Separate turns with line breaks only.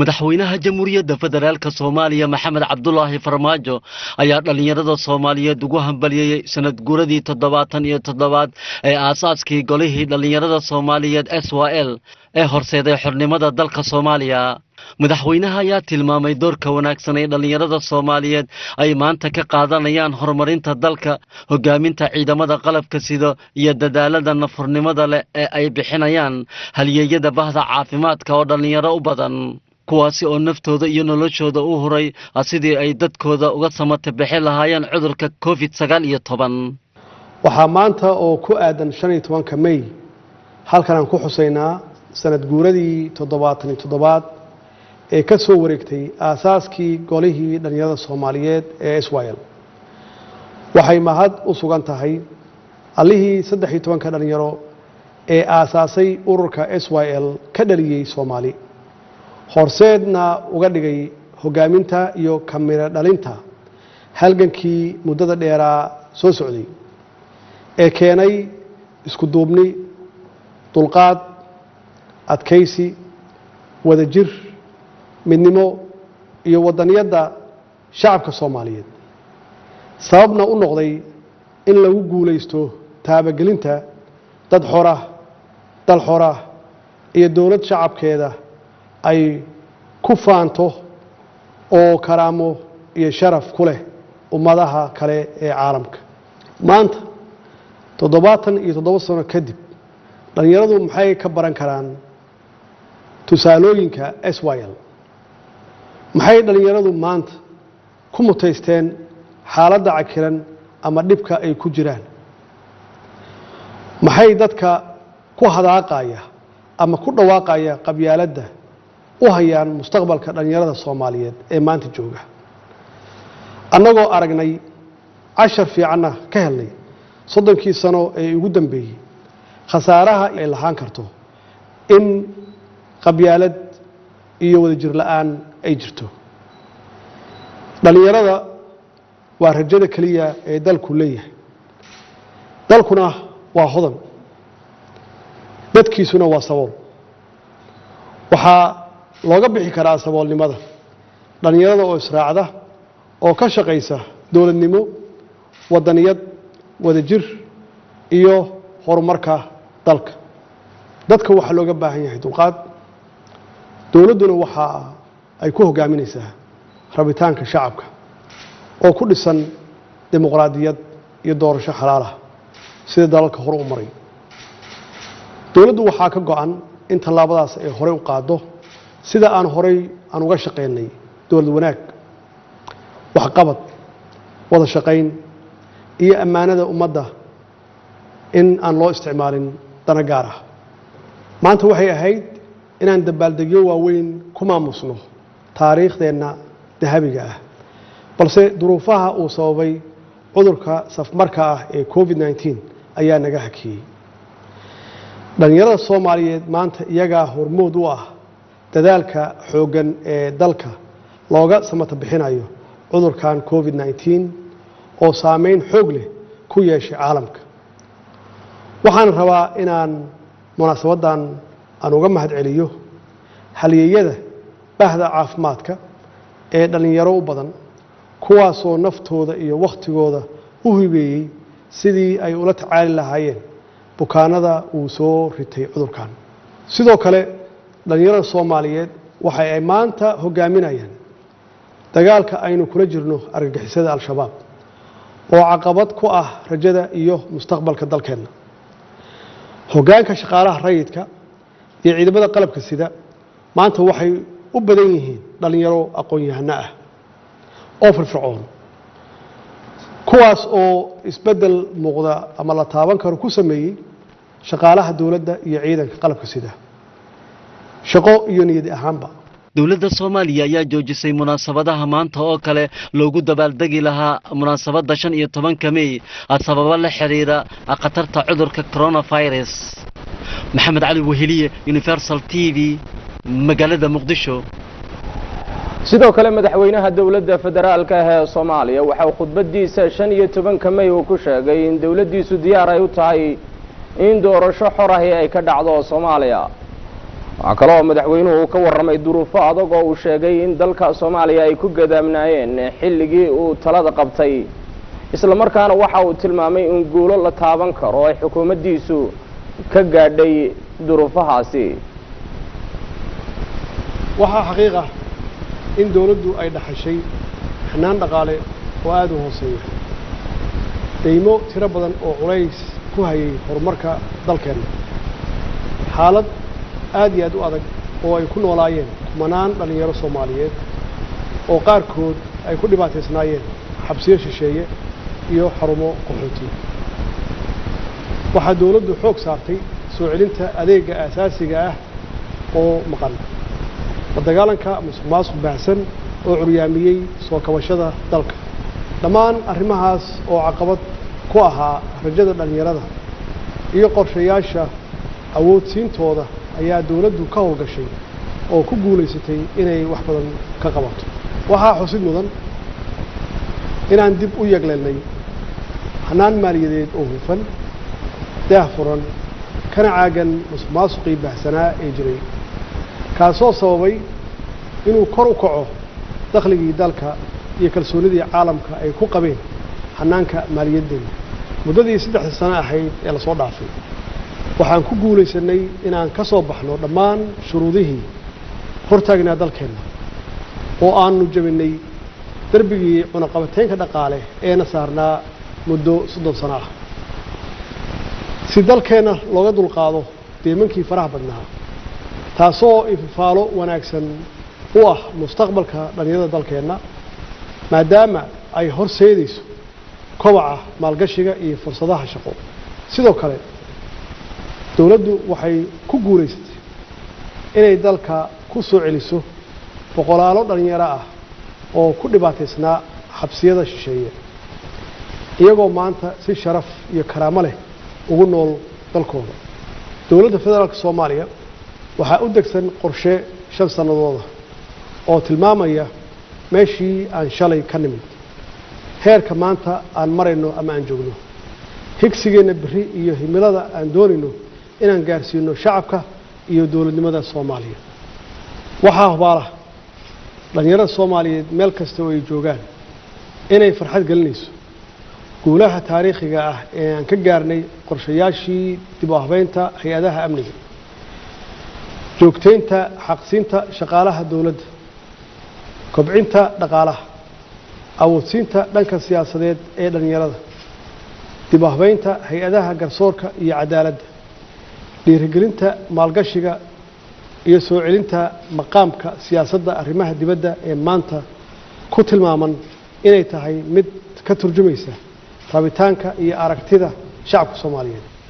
Madaxweynaha Jamhuuriyadda Federaalka Soomaaliya, Maxamed Cabdulaahi Farmaajo, ayaa dhallinyarada Soomaaliyeed ugu hambalyeeyey sanad guuradii 77aad ee aasaaskii Golihii Dhallinyarada Soomaaliyeed SYL ee horseeday xornimada dalka Soomaaliya. Madaxweynaha ayaa tilmaamay doorka wanaagsan ee dhallinyarada Soomaaliyeed ay maanta ka qaadanayaan horumarinta dalka, hogaaminta ciidamada qalabka sida iyo dadaalada nafurnimada leh ee ay bixinayaan halyeeyada bahda caafimaadka oo dhallinyaro u badan, kuwaasi oo naftooda iyo noloshooda u huray sidii ay dadkooda uga samata bixi lahaayeen cudurka COVID-19.
Waxaa maanta oo ku aadan 15-ka May halkan aan ku xusaynaa sanad guuradii 77aad ee ka soo wareegtay aasaaskii Golihii Dhallinyarada Soomaaliyeed ee SYL. Waxay mahad u sugan tahay allihii 13-ka dhallinyaro ee aasaasay ururka SYL ka dhaliyey Soomaali, horseedna uga dhigay hoggaaminta iyo kamiro dhalinta halgankii muddada dheeraa soo socday ee keenay isku duubni, dulqaad, adkaysi, wadajir, midnimo iyo waddaniyadda shacabka Soomaaliyeed, sababna u noqday in lagu guulaysto taabagelinta dad xora, dal xora iyo dowlad shacabkeeda ay ku faanto oo karaamo iyo sharaf ku leh ummadaha kale ee caalamka. Maanta, 77 sano kadib, dhallinyaradu maxay ka baran karaan tusaalooyinka SYL? Maxay dhallinyaradu maanta ku mutaysteen xaaladda cakiran ama dhibka ay ku jiraan? Maxay dadka ku hadaaqaya ama ku dhawaaqaya qabyaaladda u hayaan mustaqbalka dhallinyarada Soomaaliyeed ee maanta jooga? Annagoo aragnay, cashar fiicanna ka helnay 30-kii sano ee ugu dambeeyey khasaaraha ay lahaan karto in qabyaalad iyo wadajir la'aan ay jirto, dhallinyarada waa rajada keliya ee dalku leeyahay. Dalkuna waa hodan, dadkiisuna waa sabool. Waxaa looga bixi karaa saboolnimada dhallinyarada oo israacda oo ka shaqaysa dowladnimo, waddaniyad, wadajir iyo horumarka dalka. Dadka waxaa looga baahan yahay dulqaad, dowladduna waxa ay ku hoggaaminaysaa rabitaanka shacabka oo ku dhisan dimuqraadiyad iyo doorasho xalaalah sida dalalka hore u maray. Dowladdu waxaa ka go'an in tallaabadaas ay horey u qaaddo sida aan horey aan uga shaqaynay: dowlad wanaag, waxqabad, wada shaqayn iyo ammaanada ummadda in aan loo isticmaalin dana gaar ah. Maanta waxay ahayd inaan dabaaldegyo waaweyn ku maamusno taariikhdeenna dahabiga ah, balse duruufaha uu sababay cudurka safmarka ah ee COVID-19 ayaa naga hakiyey. Dhallinyarada Soomaaliyeed maanta iyagaa hormood u ah dadaalka xooggan ee dalka looga samata bixinayo cudurkan COVID-19 oo saameyn xoog leh ku yeeshay caalamka. Waxaan rabaa inaan munaasabaddan aan uga mahad celiyo halyeeyada bahda caafimaadka ee dhallinyaro u badan, kuwaasoo naftooda iyo wakhtigooda u hibeeyey sidii ay ula tacaali lahaayeen bukaanada uu soo ritay cudurkan. Sidoo kale, dhallinyarada Soomaaliyeed waxa ay maanta hoggaaminayaan dagaalka aynu kula jirno argagixisada Al-Shabaab oo caqabad ku ah rajada iyo mustaqbalka dalkeenna. Hoggaanka shaqaalaha rayidka iyo ciidamada qalabka sida maanta waxay u badan yihiin dhallinyaro aqoon-yahano ah oo firfircoon, kuwaas oo isbeddel muuqda ama la taaban karo ku sameeyey shaqaalaha dowladda iyo ciidanka qalabka sida, shaqo iyo niyad ahaanba.
Dowladda Soomaaliya ayaa joojisay munaasabadaha maanta oo kale loogu dabaaldegi lahaa munaasabadda 15-ka Mey sababo la xiriira khatarta cudurka coronavirus. Maxamed Cali Weheliye, Universal TV, magaalada Muqdisho.
Sidoo kale, madaxweynaha Dowladda Federaalka ah ee Soomaaliya waxa uu khudbadiisa 15-ka May uu ku sheegay in dowladdiisu diyaar ay u tahay in doorasho xor ahi ay ka dhacdo Soomaaliya. Waxaa kaloo madaxweynuhu uu ka warramay duruufo adag oo uu sheegay in dalka Soomaaliya ay ku gadaamnaayeen xilligii uu talada qabtay, isla markaana waxa uu tilmaamay in guulo la taaban karo ay xukuumaddiisu ka gaadhay duruufahaasi.
Waxaa xaqiiq ah in dowladdu ay dhaxashay xanaan dhaqaale oo aada u hooseeya, deymo tiro badan oo culays ku hayay horumarka dalkeenna, xaalad aad iyo aad u adag oo ay ku noolaayeen kumanaan dhallinyaro Soomaaliyeed oo qaarkood ay ku dhibaataysnaayeen xabsiyo shisheeye iyo xarumo qaxooti. Waxaa dowladdu xoog saartay soo celinta adeegga aasaasiga ah oo maqan, la dagaalanka musuq maasuq baahsan oo curyaamiyey soo kabashada dalka. Dhammaan arrimahaas oo caqabad ku ahaa rajada dhallinyarada iyo qorshayaasha awoodsiintooda ayaa dowladdu ka howlgashay oo ku guulaysatay inay wax badan ka qabato. Waxaa xusid mudan inaan dib u yegleelnay hanaan maaliyadeed oo hufan, daah furan, kana caagan musuq maasuqii baahsanaa ee jiray, kaasoo sababay inuu kor u kaco dakhligii dalka iyo kalsoonidii caalamka ay ku qabeen hanaanka maaliyaddeena. Muddadii 3 sano ahayd ee lasoo dhaafay, waxaan ku guulaysanay inaan ka soo baxno dhammaan shuruudihii hortaagnaa dalkeenna oo aanu jabinay darbigii cunaqabateynka dhaqaale eena saarnaa muddo 30 sano ah, si dalkeenna looga dulqaado deemankii faraha badnaa, taasoo ififaalo wanaagsan u ah mustaqbalka dhallinyarada dalkeenna, maadaama ay horseedayso kobaca maalgashiga iyo fursadaha shaqo. Sidoo kale, dowladdu waxay ku guulaysatay inay dalka ku soo celiso boqolaalo dhallinyaro ah oo ku dhibaataysnaa xabsiyada shisheeye, iyagoo maanta si sharaf iyo karaamo leh ugu nool dalkooda. Dowladda Federaalka Soomaaliya waxaa u degsan qorshe 5 sannadooda oo tilmaamaya meeshii aan shalay ka nimid, heerka maanta aan marayno ama aan joogno, higsigeenna berri iyo himilada aan doonayno inaan gaarsiino shacabka iyo dowladnimada Soomaaliya. Waxaa hubaala dhallinyarada Soomaaliyeed meel kasta oo ay joogaan inay farxad gelinayso guulaha taariikhiga ah ee aan ka gaarnay qorshayaashii dib u habeynta hay-adaha amniga, joogteynta xaqsiinta shaqaalaha dowladda, kobcinta dhaqaalaha, awoodsiinta dhanka siyaasadeed ee dhallinyarada, dib u habeynta hay-adaha garsoorka iyo cadaaladda, dhiirigelinta maalgashiga iyo soo celinta maqaamka siyaasadda arrimaha dibadda ee maanta ku tilmaaman inay tahay mid ka turjumaysa rabitaanka iyo aragtida shacabka Soomaaliyeed.